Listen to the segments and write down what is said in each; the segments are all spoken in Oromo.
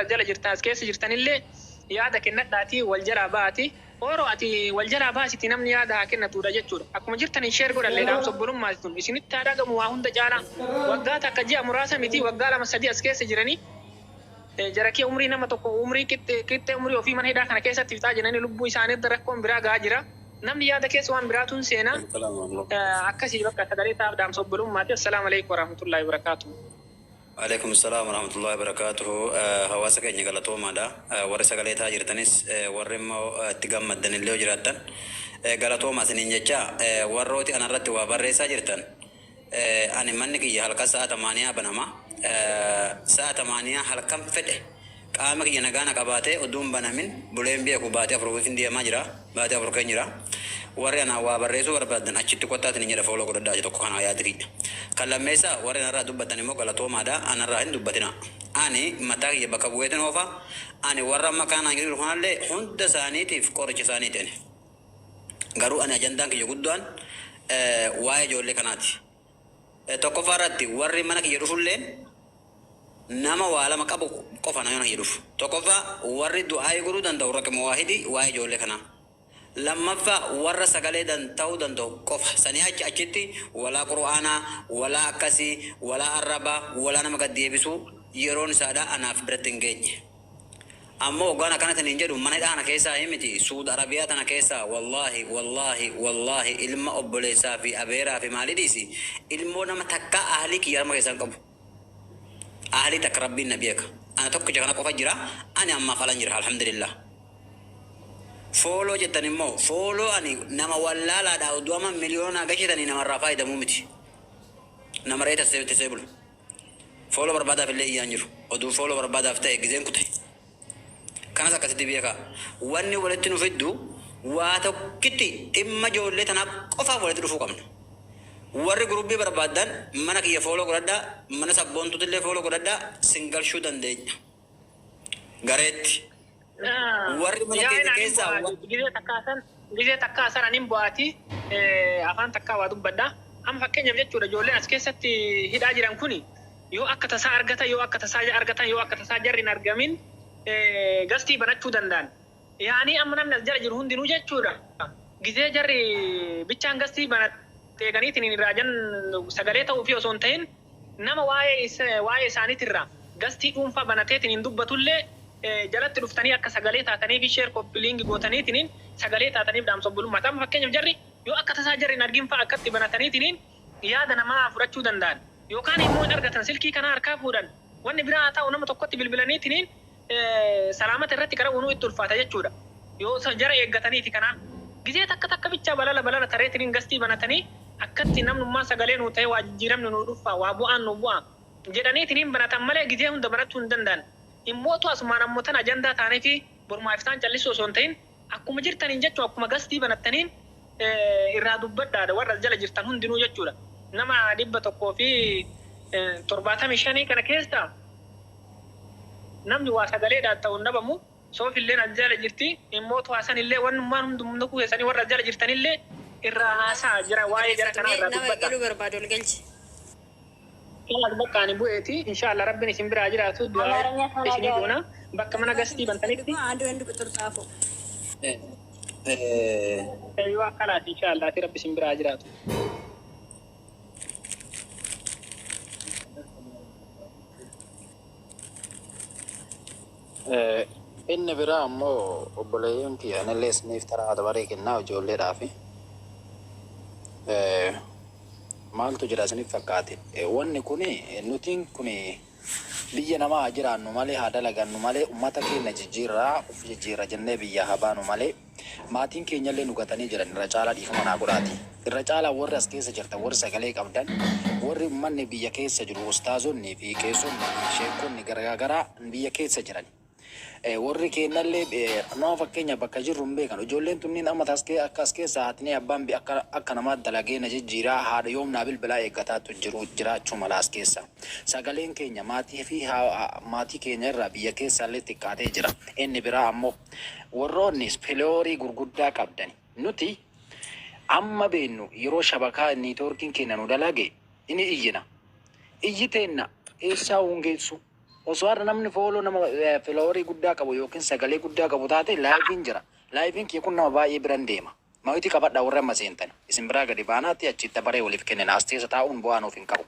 Warra jala jirtan as keessa jirtanillee yaada kennadhaatii wal jalaa ba'aati. Oro ati wal jalaa baasiti namni yaada haa kennatuudha jechuudha. Akkuma jirtaniin share godhallee dhaamsa obbolummaati tun. Isinitti haa dhagamu waa hunda caalaa. Waggaa takka ji'a muraasa miti waggaa lama sadii as keessa jiranii jara kee umrii nama tokko umrii qixxee umrii ofii mana hidhaa kana keessatti fixaa jiranii lubbuu isaaniirra rakkoon biraa gahaa jira. Namni yaada keessa waan biraatu hin seena. Akkasii bakka sagalee ta'aaf dhaamsa obbolummaati. Assalaamu alaikum warahmatullahi wabarakatuh. Waalaikum salaam warahmatullahi wabarakatuhu. Hawaasa keenya galatoomaadha. Warri sagalee ta'aa jirtanis warri immoo itti gammaddan illee yoo jiraattan galatoomaa isiniin jecha. Warrooti anarratti waa barreessaa jirtan, ani manni kiyya halkan sa'a 8 banama. Sa'a 8 halkan fedhe qaama kiyya nagaa na qabaatee oduun banamin buleen beeku. Baatii 4 fin deemaa jira. Baatii 4 keenya jira. Warri anaan waa barreessuu barbaaddan achitti kottaa isiniin jedha. Follow godhadhaa achi tokko kana yaadi kiyya. Kan lammeessaa, warri anarraa dubbatan immoo galatoomaadha. Anarraa hin dubbatina. Ani mataa kiyya bakka bu'eetin oofa. Ani warra amma kanaan jiru kanallee hunda isaaniitiif qoricha isaaniiti ani. Garuu ani ajandaan kiyya guddaan waa'ee ijoollee kanaati. Tokkoffaa irratti warri mana kiyya dhufulleen nama waa lama qabu qofa nama kiyya dhufu. Tokkoffaa, warri du'aayii godhuu danda'u raqima waahidi waa'ee ijoollee kanaa. Lammaffaa, warra sagalee ta'uu danda'u qofa. Sanii achi achitti walaa qur'aanaa, walaa akkasii, walaa arrabaa, walaa nama gad deebisuu yeroon isaadha anaaf biratti hin geenye. Ammoo hoggaan akkana isiniin jedhu, mana hidhaa kana keessaa miti, Suud Arabiyaa tana keessaa, wallaahi wallaahi wallaahi, ilma obboleessaa fi abeeraa fi maalii dhiisi, ilmoo nama takkaa ahlii kiyya harma keessaa hin qabu. Ahlii takka Rabbiin na beeka. Ana tokkicha kana qofa jira, ani ammaaf alan jira, alhamdulillah. Follow jettan immoo, follow ani nama wallaalaadha oduu amma miliyoona naa gashitanii namarraa faayidamuu miti. Nama reeta tisee bulu. Follow barbaadaaf illee iyyaan jiru. Oduu follow barbaadaaf ta'e gizeen kute. Kanas akkasitti beekaa. Wanni walitti nu fiddu waa tokkitti dhimma ijoollee tanaa qofaaf walitti dhufuu qabna. Warri guruppii barbaaddan mana kiyya follow godhadhaa, mana sabboontuutti illee follow godhadhaa, sin galchuu dandeenya. Gareetti. Warri mana Yaa'in keenya anin keessaa bu'aati. Gizee takkaa san anin bu'aati. Afaan takkaa waa dubbadha. Amma fakkeenyaaf jechuudha, ijoolleen as keessatti hidhaa jiran kuni yoo akka tasaa argatan, yoo akka tasaa argatan, yoo akka tasaa jarri hin argamin gastii banachuu danda'an. Yaanii amma namni as jala jiru hundinuu jechuudha. Gizee jarri bichaan gastii banatte eeganiitiin irraa jan sagalee ta'uufi osoo hin ta'in, nama waa'ee isaaniitirraa gastii dhuunfaa banateetiin hin dubbatullee jalatti dhuftanii akka sagalee taatanii fi share copy link gootaniitiin sagalee taataniif dhaamsa obbolummaa. Amma fakkeenyaaf jarri yoo akka tasaa jarri hin argin fa'a akkatti banataniitiin yaada namaa fudhachuu danda'an. Yookaan immoo hin argatan, silkii kana harkaa fuudhan, wanni biraa haa ta'u, nama tokkotti bilbilaniitiin salaamata irratti qara'uunuu itti ulfaata jechuudha. Yoo jara eeggataniiti kanaa. Gizee takka takka bichaa balala balala tareetiin gastii banatanii akkatti namnummaan sagalee nuu ta'e, waa jijjiiramni nuu dhufa, waa bu'aan nuu bu'a jedhaniitiin banatan malee gizee hunda banachuu hin danda'an. Immootu asumaan ammoo tan ajandaa taanee fi borumaa iftaan callisuu osoo hin ta'in, akkuma jirtaniin jechuun akkuma gastii banattaniin irraa dubbadhaadha warra as jala jirtan hundinuu jechuudha. Nama 175 kana keessa namni waa sagaleedhaan ta'u hin dhabamu. Soofilleen as jala jirti. Immootu Hasan illee wannummaan hundumtuu keessanii warra as jala jirtanillee irraa haasaa jira, waa'ee jara kanaa irraa Nama dubbadha. galuu barbaadu ol galchi. Kalaas bakka ani bu'eeti. Inshallah Rabbiin isin biraa jiraatu, du'aa አማርኛ isinii ተናጋሪ goona bakka mana gastii bantanitti. አንድ ወንድ ቁጥር ጻፉ። Eeyyuu, akkanaati, inshallah ati Rabbi isin biraa jiraatu. Inni biraa ammoo, obboleeyyan kiyya, anillee isiniif taraa dabaree kennaa ijoolleedhaafi. Maaltu jira isiniif fakkaate? Wanni kuni nutiin kuni biyya namaa haa jiraannu malee, haa dalagannu malee, ummata keenya jijjiirraa uf jijjiirra jennee biyya haa baanu malee, maatiin keenyallee nu gatanii jiran irra caalaa. Dhiifama naa godhaati. Irra caalaa warri as keessa jirtan, warri sagalee qabdan, warri ummanni biyya keessa jiru, ustaazonni fi qeessonni fi sheekonni garaagaraa biyya keessa jiran. Warri keenyallee nama fakkeenya bakka jirru hin beekan. Ijoolleen tunniin amma akka as keessa haatni abbaan akka namaa dalagee na jijjiiraa, haadha yoom naa bilbilaa eeggataatu jiru jiraachuu mala as keessa. Sagaleen keenya maatii fi maatii keenya irraa biyya keessaallee xiqqaatee jira. Inni biraa ammoo warroonni followerii gurguddaa qabdani. Nuti amma beennu yeroo shabakaa networkiin keenya nu dalage ini iyyina. Iyyi teenna eessaa hungeessu? Osoo har'a namni follow nama followerii guddaa qabu yookiin sagalee guddaa qabu taate liveiin jira. Liveiin kee kun nama baay'ee biran deema. Mawitii qabadhaa warra amma seentan. Isin biraa gadi baanaatti achitti baree waliif kennina. As keessa taa'uun bu'aa nuuf hin qabu.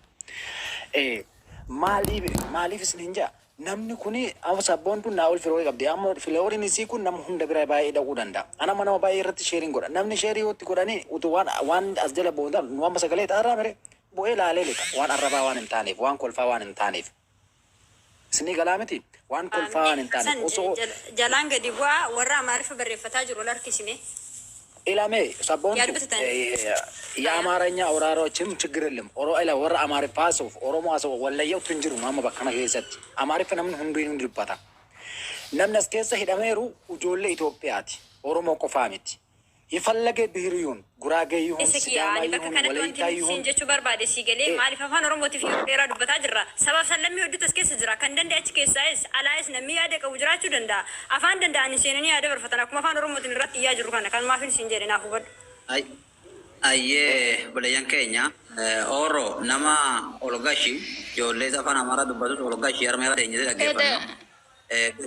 Maaliif isin hin jaa? Namni kuni amma Sabboontuun naa ol followerii qabdi. Amma followeriin isii kun nama hunda bira baay'ee dhaquu danda'a. Ana amma nama baay'ee irratti shareiin godha. Namni shareii yoo itti godhanii utuu waan as jala booda nu amma sagalee xaaraa mire bu'ee laalee lixa. Waan arrabaa waan hin taaneef, waan kolfaa waan hin taaneef. Isinii galaa miti? Waan kolfaa waan hin taaneef. San Osoo jalaan gadi bu'aa warra Amaariffa barreeffataa jiru ol harkisime. ኢላሜ Sabboontu Yaadubata ta'e. የአማርኛ አውራሮችም ችግር የለም. Oro ila warra Amaariffaa haasa'uuf Oromoo haasa'u wallayyaa hin jiru amma bakka kana keessatti. Amaariffa namni hunduu hin dubbata. Namni as keessa hidhameeru ijoollee Itoophiyaati. Oromoo qofaa miti. የፈለገ ብሔር ይሁን ጉራጌ ይሁን Isa kiyya ሲዳማ ani bakka ይሁን kanatti ወላይታ wanti ይሁን siin jechuu barbaade sii galee maaliif afaan Oromootiif yeroo dheeraa dubbataa jirra. Sabaaf sablammii hedduutu as keessa jira. Kan danda'e achi keessaayis alaayis namni yaada qabu jiraachuu danda'a. Afaan danda'anii seenanii yaada barfatan akkuma afaan Oromootiin irratti iyyaa jiru kana kan maafin siin jedhe naaf hubadhu. Ayyee, obboleeyyan keenya, Ooroo nama ol gashi, ijoollee afaan Amaaraa dubbatus ol gashi, harma irra teenyee dhaggeeffanna.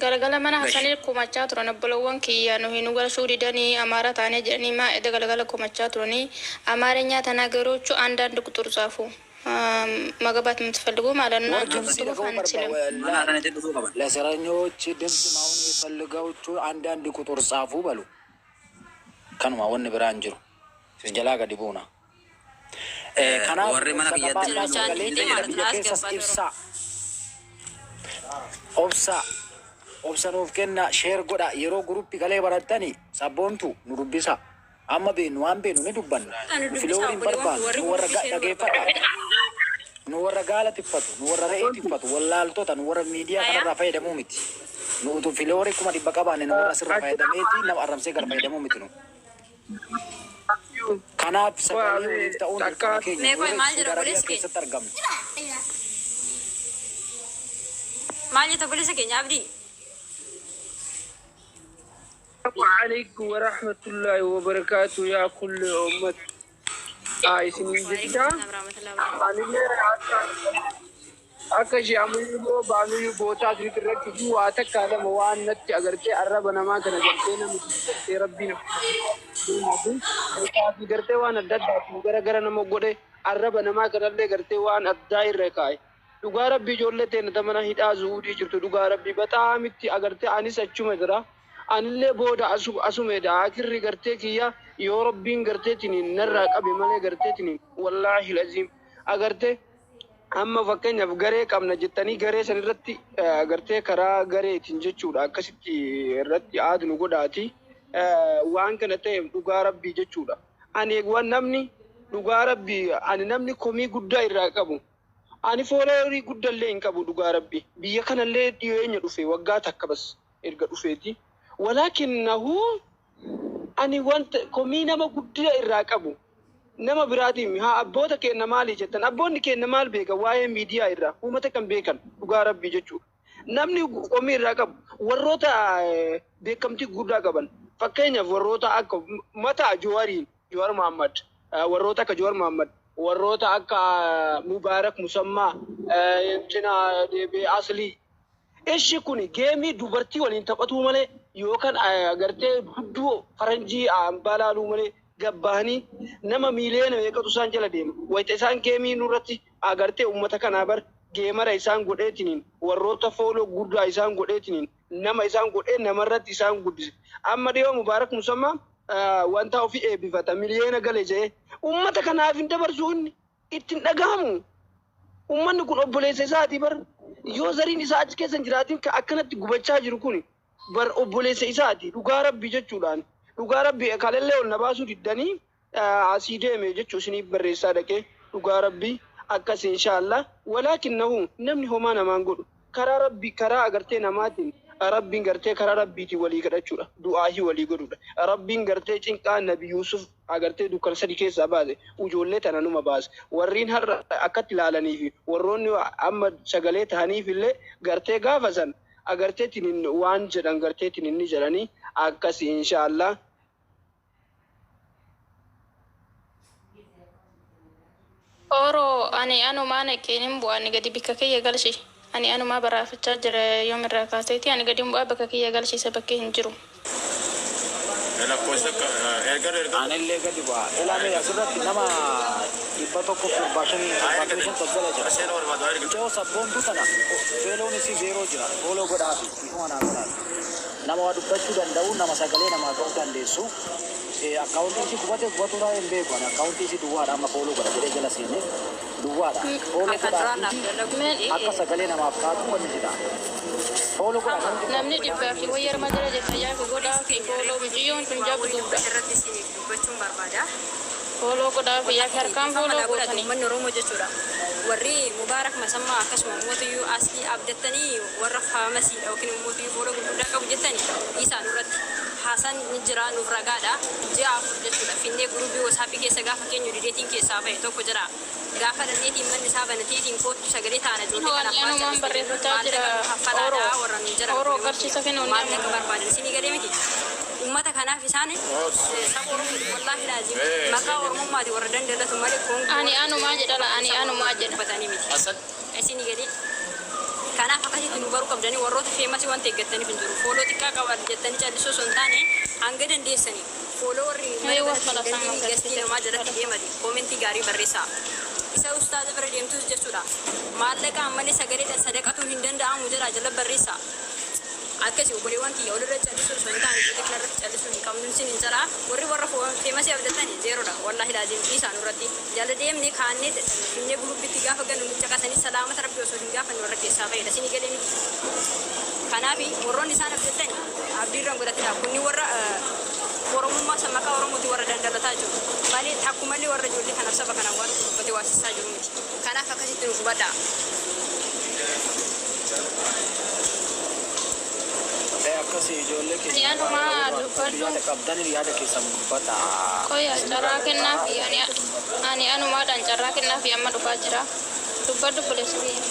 Galgala mana Gashi. Hasanii kumachaa turan obbolowwan kiyya nu hin galchuu didanii Amaara taanee jedhanii ማ eda galgala kumachaa turanii አማርኛ ተናጋሪዎቹ አንዳንድ ቁጥር ጻፉ መግባት የምትፈልጉ ማለት ነው። ድምፅ ጽሁፍ አንችልም። Mana Hasaniitti dhufuu qaban. ለእስረኞች ድምፅ መሆን የፈልገዎቹ አንዳንድ ቁጥር ጻፉ በሉ። Kanuma wanni biraan jiru. Isin jalaa gadi buuna. Kanaaf Warri mana obsa kiyyatti qabaadhaa, sagalee keenya biyya keessas ibsaa. Obsa. Obsa nuuf kenna, share godha. Yeroo groupii galee barattani Sabboontu nu dubbisa. Amma beenu waan beenu ni dubbanna. Anu Nu dubbisa followeriin obboleewwan barbaannu warri nu warra groupii seenuu dhageeffadha. barbaadu. Nu warra gaala tiffatu, nu warra re'ee tiffatu, wallaaltota, nu warra miidiyaa Aya. kanarraa fayyadamuu miti. Nu utuu followerii 100,000 qabaanne nu warra asirraa fayyadameeti nama arramsee gara fayyadamuu miti nu. Kanaaf sagalee waliif ta'uun dirqama keenya. Mee Nu qoy warra maal Saudi jedha Arabiyaa obboleessi keenya? keessatti argamnu. Maal jetta obboleessa keenya Abdii? السلام عليكم ورحمة الله وبركاته يا كل أمة isinin jecha anillee akka ishee ammayyuu baanuyyuu bootaa asirratti irratti fi waa takka lama waan natti agartee arraba namaa kana gartee namni gartee rabbiin fi gartee waan adda addaa gara gara nama godhe arraba namaa kanallee gartee waan addaa irra kaa'e. Dhugaa rabbii ijoollee teenya mana hidhaa zuudii jirtu dhugaa rabbii bataamitti agartee anis achuma jira. Anillee booda asumedha akirri gartee kiyya yoo rabbiin garteetiniin narraa qabe malee garteetiniin wallaahi laziim agartee amma fakkeenyaaf garee qabna jettanii garee san irratti gartee karaa gareetiin jechuudha akkasitti irratti aadu nu godhaati waan kana ta'eef dhugaa rabbii jechuudha. Ani waan namni dhugaa rabbii ani namni komii guddaa irraa qabu. Ani followerii guddallee hin qabu dhugaa rabbii. Biyya kanallee dhiyeenya dhufe waggaa takka bas erga dhufeeti. Walaakinnahu ani wanta komii nama guddaa irraa qabu nama biraatiin haa abboota keenya maali jettan, abboonni keenya maal beekan waa'ee miidiyaa irraa? Uummata kan beekan dhugaa rabbii jechuudha. Namni komii irraa qabu warroota beekamtii guddaa qaban, fakkeenyaaf warroota akka mataa Joowariin, Joowar Muhammad, warroota akka Joowar Muhammad, warroota akka Mubaarak Musammaa, Cina Deebee Aslii. Ishi kun gameii dubartii waliin taphatuu malee yookaan agartee hudduu faranjii hambaa laaluu malee gabbahanii nama miiliyoona meeqatu isaan jala deema. Wayita isaan gameii nurratti agartee uummata kanaa bar gamera isaan godheetiniin warroota follow guddaa isaan godheetiniin nama isaan godhee namarratti isaan guddise. Amma dhiyoo Mubaarak Musammaa wanta ofii eebbifata miliyoona gale jedhee uummata kanaaf hin dabarsu, inni ittiin dhagahamu. Uummanni kun obboleessa isaati bar, yoo zariin isaa achi keessa hin jiraatin kan akkanatti gubachaa jiru kun bar obboleessa isaati dhugaa rabbii jechuudhaan. Dhugaa rabbii kalellee ol na baasuu diddanii asii deeme jechuu isiniif barreessaa dhaqee dhugaa rabbii akkas inshaallah. Walaakinnahu namni homaa namaan godhu karaa rabbii karaa agartee namaatiin rabbiin gartee karaa rabbiitiin walii kadhachuudha, du'aahii walii godhuudha. Rabbiin gartee cinqaa Nabi Yuusuf agartee dukkana sadi keessaa baase ijoollee tana numa baase. Warriin har'a akkatti ilaalanii fi warroonni amma sagalee ta'aniif illee gartee gaafa san agartee tinin waan jedhan gartee tinin ni jedhanii akkas inshaallah. Oro ani anumaan keenin bu'aan gadi bikka kiyya galchi. Ani anumaa baraafachaa jira yoomirraa kaaseeti. Ani gadi bu'aa bakka kiyya galchiisa bakkee hin jiru. Lakkoofsa erga erga. Anillee gadi bu'a. Ilaamee asirratti nama 175 75 tabbala jira. Seera barbaadu erga. Mucayoo sabboontuu tana follow'n isii zero jira. Follow godhaafi. Ifuma naa godhaafi. Nama waa dubbachuu danda'u, nama sagalee namaa ta'uu dandeessu. Akkaawuntii isii gubate gubatuudhaa hin beeku. Ani akkaawuntii isii duwwaadha amma follow godha jedhee jala seenee duwwaadha. Follow Akka duraan naaf godhaafi dalagu akka sagalee namaaf taatu wanni jedha. Follow godhaa namni Namni dhibbaa fi wayya armaa jala jirta yaafi godhaa fi follow mucayyoon tun jabduudha. Irratti isiniif dubbachuun barbaada. Follow godhaa fi yaafi harkaan follow gootanii. Uummanni Oromoo jechuudha. Warri Mubaarak Masammaa akkasuma mootiyyuu asii abdattanii warra faamasiidha yookiin mootiyyuu follow gurguddaa qabu jettanii isaan irratti haasaan ni jira, nuuf ragaadha. Ji'a 4 jechuudha. Finnee gurubii WhatsAppii keessa gaafa keenyu dideetiin keessaa bahe tokko jira. Gaafa dhanneetiin manni isaa banateetiin kootu sagalee taana ijoollee Waan kanaaf anumaan barreeffachaa jira. Maallaqa Oroo. warra nu jira. Oroo qarshii kennuun Maallaqa barbaadan isinii galee miti. Uummata kanaaf isaan saba Oromoo wallaahi laazim maqaa Oromummaati warra dandalatu malee koongoo Ani anumaa jedha la, ani anumaa jedha. dubbatanii miti. Asan. Isinii galee. Kanaaf akkasitti nu baruu qabdanii warroota famousii wanta eeggattaniif hin jiru. Follow xiqqaa qaban jettanii callisuu osoo hin taane hanga dandeessanii follow warri mana Mee banatti waffala dandeenye sama guestii namaa jalatti deemati commentii gaarii barreessaa. Isa ustaaza bira deemtus jechuudha. Maallaqa ammallee sagaleedhaan sadaqatuun hin danda'amu jedha jala barreessaa. Akkasi obboleewwan kiyya, walirra callisuu osoo hin taane ijoollee kanarratti callisuu hin qabnu sin hin jedha. Warri warra famousii abdatanii zerodha. Wallaahi laazim dhiisaan irratti. Jala deemne kaannee dadhabne finnee gurubbitti gaafa gannu nu caqasanii salaamata rabbi osoo hin gaafanne warra keessaa bahedha. Isinii galee miti. Kanaaf warroonni isaan abdatan abdiirra hin godhatina. Kunni warra Oromummaa isa maqaa Oromooti warra dandalataa jiru. Malee takkumallee warra ijoollee kanaaf saba kanaaf waan dubbate waasisaa jiru miti. Kanaaf akkasitti nuuf hubadhaa. Akkasii ijoollee Ani keenya anumaa dubbadhu. Yaada qabdan yaada keessan dubbadha. Qoya carraa kennaafi ani anumaadhaan carraa kennaafi amma dhufaa jira. Dubbadhu buleessa biyya.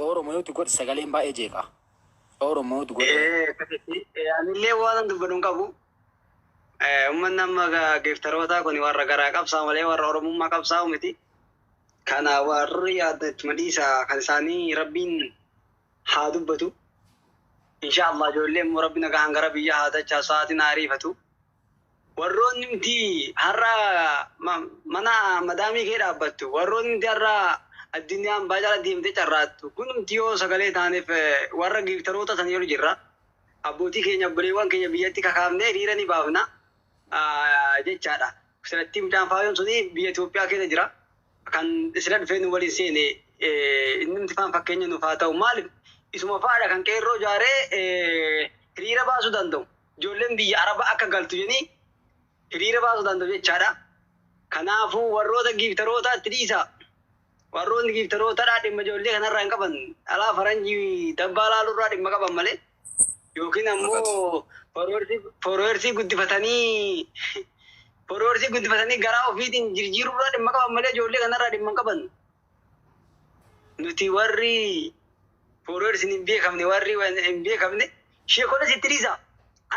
Oromoo yoo godhe sagaleen baay'ee jeeqa. Oromoo yoo godhe. Akkasitti anillee waan dubbadhu hin qabu. Uummanni amma giftaroota kun warra garaa qabsaa'u malee warra Oromummaa qabsaa'u miti. Kana warri yaadda ittuma dhiisa kan isaanii rabbiin haa dubbatu. Insha Allah ijoollee immoo rabbi nagaan gara biyya haa dachaa sa'aatiin haa ariifatu. Warroonni miti har'a mana madaamii kee dhaabbattu, warroonni miti har'a addunyaan baajala deemtee carraattu kunumti yoo sagalee taaneef warra giftaroota san yeroo jirra. Abbootii keenya obboleewwan keenya biyyatti kakaafnee hiriira ni baafna jechaadha. Silatti mucaan faayoon suni biyya Itoophiyaa keessa jira. Kan sila dhufee nu waliin seene inni faan fakkeenya nuuf haa ta'u. Maaliif isuma fa'aadha kan qeerroo ijaaree hiriira baasuu danda'u. Ijoolleen biyya Arabaa akka galtu jedhanii hiriira baasuu danda'u jechaadha. Kanaafuu warroota giftarootaatti dhiisa. Warroonni giftarootaadhaa dhimma ijoollee kanarraa hin qaban. Alaa faranjii dabbaa laaluurraa dhimma qaban malee. Yookiin ammoo followersii guddifatanii garaa ofiitiin jijjiiruurraa dhimma qaban malee ijoollee kanarraa dhimma hin qaban. Nuti warri followersiin hin beekamne, warri hin beekamne, sheekolee sitti dhiisa.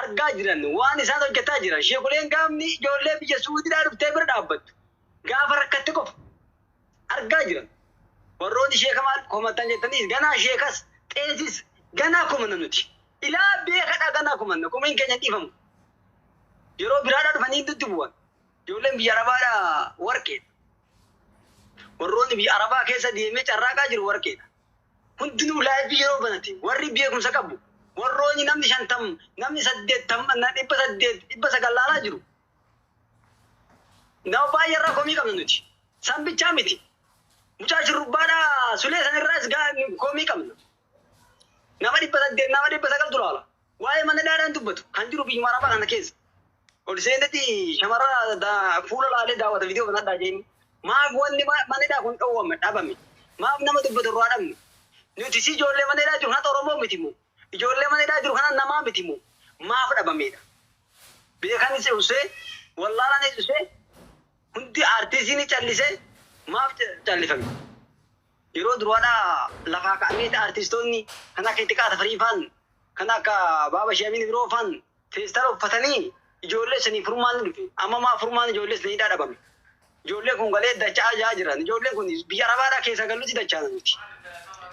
Argaa jiran waan isaan hojjetaa jiran sheekoleen gaafni ijoollee biyya Suudiidhaa dhuftee bira dhaabbattu. Gaafa rakkatte qofa argaa jiran. Warroonni sheeka maal komattan jettanii ganaa sheekas xeesis ganaa komanna nuti. Ilaa beekadhaa ganaa komanna, komiin keenya hin dhiifamu. Yeroo biraadhaa dhufanii nutti bu'an. Ijoolleen biyya Arabaadhaa warqeedha. Warroonni biyya Arabaa keessa deemee carraaqaa jiru warqeedha. Hundinuu liveii yeroo banate warri beekumsa qabu warroonni namni 50, namni 80, 800, 900 laalaa jiru. Nama baay'ee irraa komii qabna nuti. San bichaa miti. Mucaa shurrubbaadhaa sulee sanirraas komii qabna. Nama 800, nama 900 laala. Waa'ee mana dhaadhaan dubbatu kan jiru biyyuma Arabaa kana keessa. Ol seenetti shamarra fuula laalee daawwata viidiyoo kanadhaa jeen. Maaf wanni mana hidhaa kun dhowwame dhabame? Maaf nama dubbatu irraa dhabne? Nuti si ijoollee mana hidhaa jiru kanatti Oromoo miti moo? Ijoollee mana hidhaa jiru kana namaa miti moo? Maaf dhabameedha? Beekanis ibsee, wallaalaanis ibsee, hundi aartistiin callisee maaf callifame? Yeroo duraadhaa lafaa ka'anii aartistoonni kan akka itti qaata fariifaan Kan akka baaba Sheemin biroo faan feestaala uffatanii ijoollee sanii furmaan dhufe. Amma maa furmaan ijoollee sanii dhabame. Ijoollee kun galee dachaa jaa jiran. Ijoolleen kun biyya Arabaadhaa keessa galuutti dachaa nuti.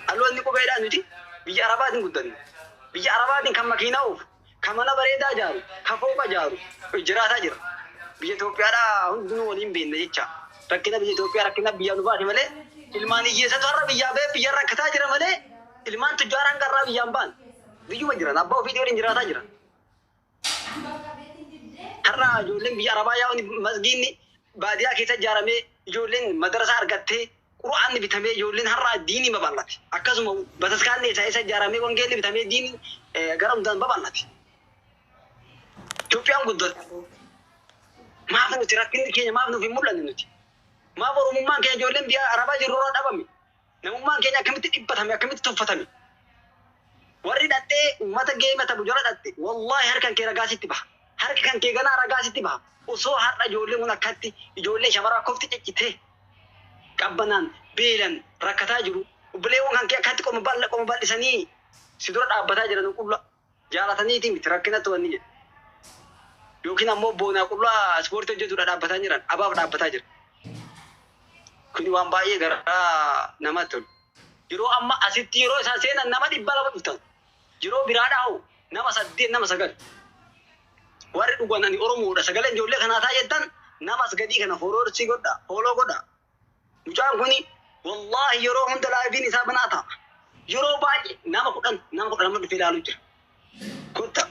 Halloonni qubeedhaa nuti biyya Arabaatiin guddanne. Biyya Arabaatiin kan makiinaa oofu, kan mana bareedaa ijaaru, kan fooqa ijaaru jiraataa jira. Biyya Itoophiyaadhaa hundinuu waliin beekna jecha. Rakkina biyya Itoophiyaa rakkina biyya nu baate malee ilmaan hiyyeessatu har'a biyyaa ba'ee biyya rakkataa jira malee ilmaan tujjaaraan qarraa biyyaan ba'an. Biyyuma jiran abbaa ofiitii waliin jiraataa jiran. Har'a ijoolleen biyya Arabaa yaa'uun masgiinni baadiyyaa keessa ijaaramee ijoolleen madarasaa argattee qura'aanni bitamee ijoolleen har'a diinii babal'ate. Akkasuma bataskaanni isaa isa ijaaramee wangeelli bitamee diinii gara hundaan babal'ate. Itoophiyaan guddatte. Maaf nuti rakkinni keenya maaf nuuf hin mul'anne nuti? Maaf Oromummaan keenya ijoolleen biyya Arabaa jirru irraa dhabame? Namummaan keenya akkamitti dhiphatame akkamitti tuffatame? Warri dhattee uummata geema taphu jala dhatte wallaahi harkan kee ragaa sitti baha. Harki kan kee ganaa ragaa sitti baha. Osoo har'a ijoolleen kun akkatti ijoollee shamaraa kofti ciccitee qabbanaan beelan rakkataa jiru. Obboleewwan kan kee akkatti qoma bal'a qoma bal'isanii si dura dhaabbataa jiran qulla jaalataniiti miti rakkinatti wanni jedhu. Yookiin ammoo boonaa qullaa ispoortii hojjetuudha dhaabbataa jiran abaaf dhaabbataa jira. Kuni waan baay'ee garaa namatti tolu. Yeroo amma asitti yeroo isaan seenan nama 200 dhuftan. Yeroo biraadhaa hoo nama 8 nama 9. Warri dhugan ani Oromoodha sagalee ijoollee kanaa taa jettan nama as gadii kana fooloorsii godha fooloo godha. Mucaan kuni wallaahi yeroo hunda laayiviin isaa banaa ta'a. Yeroo baay'ee nama 10 nama 12 dhufee ilaaluu jira. Kotta.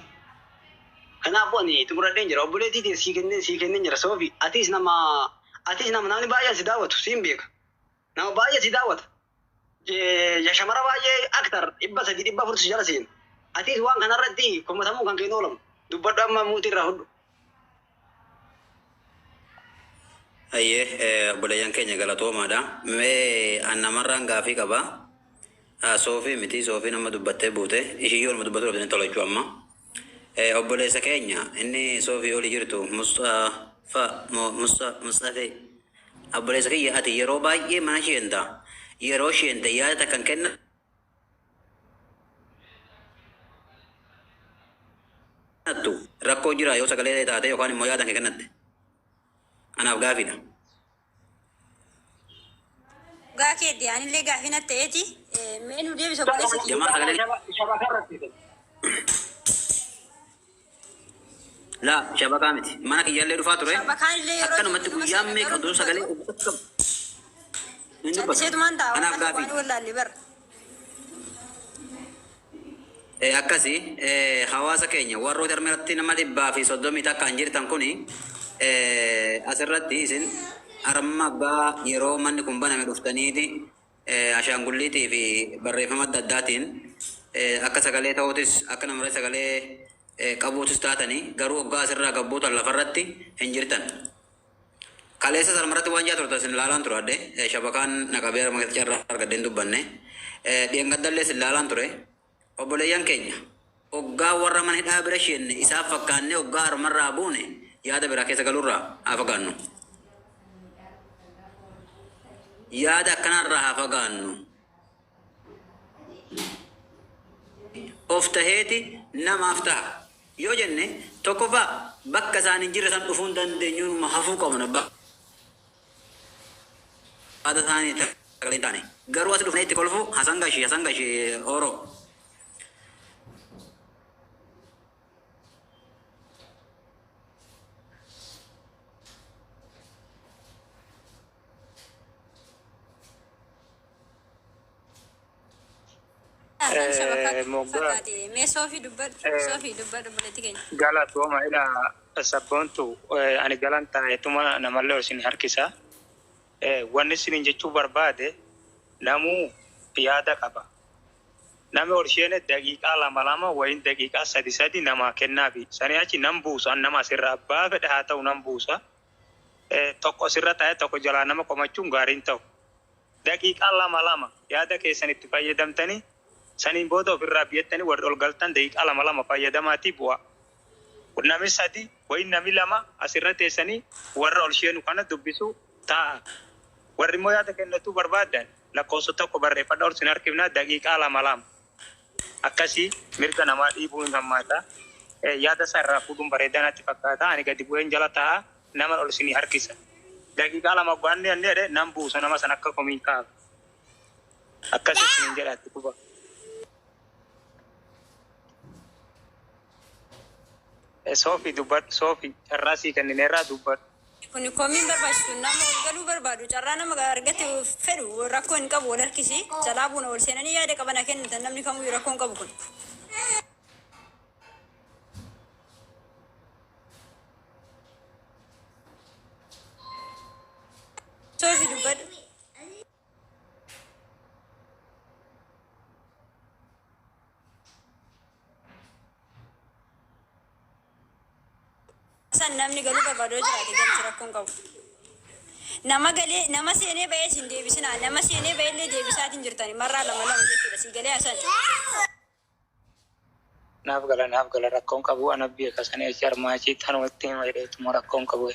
Kanaafuu ani xumuradheen jira. Obboleettii sii kenneen jira. Soofi atis nama namni baay'een si daawwatu siin beeka. Nama baay'ee si daawwata. Shamara baay'ee aktar 300 400 si jala seena. Atis waan kanarratti komatamuu kan keenya oolamu. Dubbadhu amma muutii irraa hodhu. Ayyee obboleeyyan keenya galatoomaadha. Mee an namarraan gaafii qaba. Soofii miti soofii nama dubbattee buute ishiyyoo nama dubbatu dhabdanii tola jechuu amma. Obboleessa keenya inni soofii olii jirtu Mustafee obboleessa kiyya ati yeroo baay'ee mana sheenta yeroo sheente yaada takkan kennattu rakkoo jira yoo sagalee taate yookaan immoo yaada kee kennatte anaaf gaafiidha. Dhugaa keetti anillee gaafii natti ta'eeti. Mee nu deebisa obboleessa kiyya. Jamaa sagalee La shabakaa miti. Mana kiyyaallee dhufaa ture. Shabakaan illee yeroo Akkanumatti nama guyyaan seena meeqa garuu osoo sagalee dubbatu. hin dubbatu. Calliseetumaan ta'a Anaaf waan gaafii. wallaalle bara. Akkasi hawaasa keenya warroota irratti nama 131 jirtan kuni asirratti isin harma abbaa yeroo manni kun baname dhuftaniiti ashaangulliitii fi barreeffama adda addaatiin akka sagalee ta'uutis akka namarra sagalee qabuutis taatanii garuu hoggaa asirraa gabbuutan lafarratti hin jirtan. Kaleessa sarmarratti waan jaa turte isin ilaalaan ture adde shabakaan naqabee harma keessatti carraa argadheen dubbanne dheengaddallee isin ilaalaan ture obboleeyyan keenya hoggaa warra mana hidhaa bira sheenne isaaf fakkaannee hoggaa harmarraa buune yaada biraa keessa galuurraa haa fagaannu. Yaada akkanarraa haa fagaannu. Of taheeti namaaf taha. Yoo jenne tokkoffaa bakka isaan hin jirre san dhufuu hin dandeenyu numa hafuu qabna bakka isaanii sagalee hin taane. Garuu as dhufnee itti kolfu Hasan Gashi Hasan Gashi Oro. Afaan shabakaa Moggaa fakkaate. Mee soofii dubbadhu. Soofii dubbadhu obboleetti keenya. Galatooma ila sabboontu ani galan taa'eetuma namallee ol isin harkisa. Wanni isiniin jechuu barbaade namuu yaada qaba. Namni ol isheene daqiiqaa 2 2 wayin daqiiqaa 3 3 namaa kennaafi. Sanii achi nan buusa nama asirraa abbaa fedhe haa ta'u nan buusa. Tokko asirra taa'e tokko jalaa nama komachuun gaariin ta'u. Daqiiqaa 2 2 yaada keessan itti fayyadamtanii saniin booda ofirraa biyyattanii warri ol galtan daqiiqaa 2 2 fayyadamaatii bu'aa. Nami 3 wayin nami 2 asirra teessanii warra ol sheenu kana dubbisuu taa'a. Warri immoo yaada kennatuu barbaadan lakkoofsa 1 barreeffadha ol sin harkifnaa daqiiqaa 2 2. Akkasii mirga namaa dhiibuun hin hammaata. Yaada isaa irraa fuudhuun bareedaa natti fakkaata. Ani gadi bu'een jala taa'a, nama ol isinii harkisa. Daqiiqaa 2 gwaanni anni jedhe nan buusa nama san akka komiin kaafu. Akkas isiniin jedha itti fufa. Soofi dubbadhu Soofi carraa sii kennineerraa dubbadhu. Kuni komiin barbaachisu nama ol galuu barbaadu carraa nama argate fedhu rakkoo hin qabu wal harkisi jalaa buuna ol seenanii yaada qaban haa kennatan namni kamuyyu rakkoo hin qabu kun. Soofi dubbadhu. San namni galuu barbaadu yoo jiraate galchi rakkoo hin qabu. Nama galee nama seenee ba'ees hin deebisinaa. Nama seenee ba'ellee deebisaatiin jirtani marraa 2 2 jechuudha. Sii galee Hasan. Naaf gala naaf gala rakkoon qabu ana beeka sani achi armaa achitti anumatti hima jedheetuma rakkoon qabu.